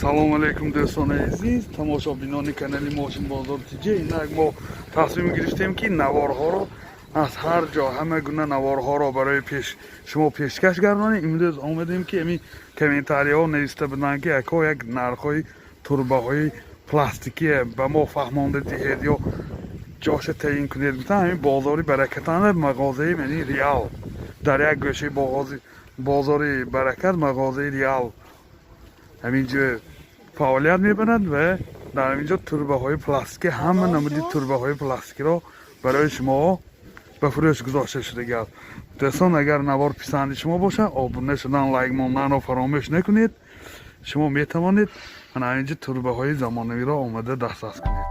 Салом алейкум, дӯстони азиз, тамошобинони канали Мошин Бозор ТЖ. Инак мо тасмим гирифтем, ки наворҳоро аз ҳар ҷо, ҳама гуна наворҳоро барои пеш шумо пешкаш гардонем. Имрӯз омадем, ки ами комментариҳо нависта буданд, ки ако, як нархҳои турбаҳои пластикие ба мо фаҳмонда диҳед ё ҷоша таъин кунед, гуфтан. Ҳамин бозори Баракатанда, мағозаи мани Реал, дар як гӯшаи бозори Баракат мағозаи Реал ҳамин ҷо фаъолият мебарад ва дар ҳамин ҷо турбаҳои пластикӣ, ҳама намуди турбаҳои пластикиро барои шумо ба фурӯш гузошта шудагиаст. Дӯстон, агар навор писанди шумо бошад, обуна шудан, лайк монданро фаромӯш накунед. Шумо метавонед ана ҳамин ҷо турбаҳои замонавиро омада дастрас кунед.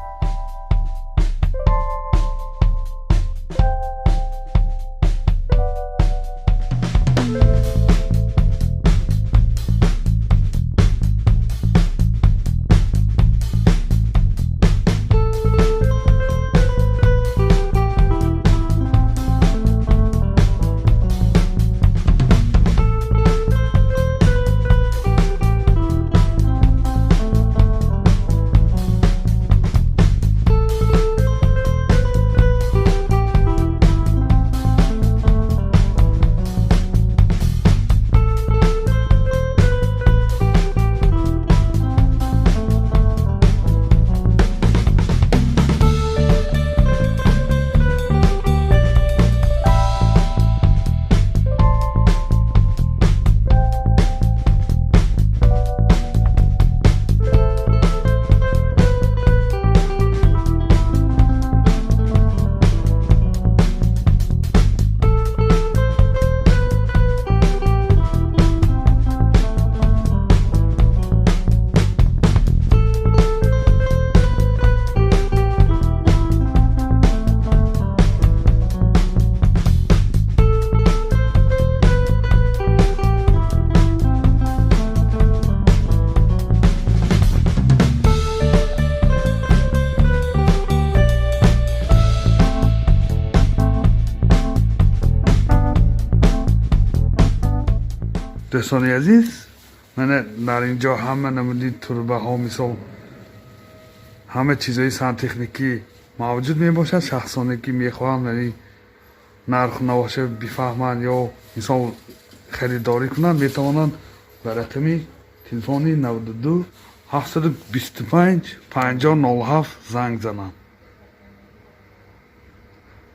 Дӯстони азиз, мана дар ин ҷо ҳама намуди турбаҳо, мисол, ҳама чизҳои сантехникӣ мавҷуд мебошад. Шахсоне ки мехоҳанд яъни нарху навоша бифаҳманд ё, мисол, харидорӣ кунанд, метавонанд ба рақами телефони 92 725 50 07 занг зананд.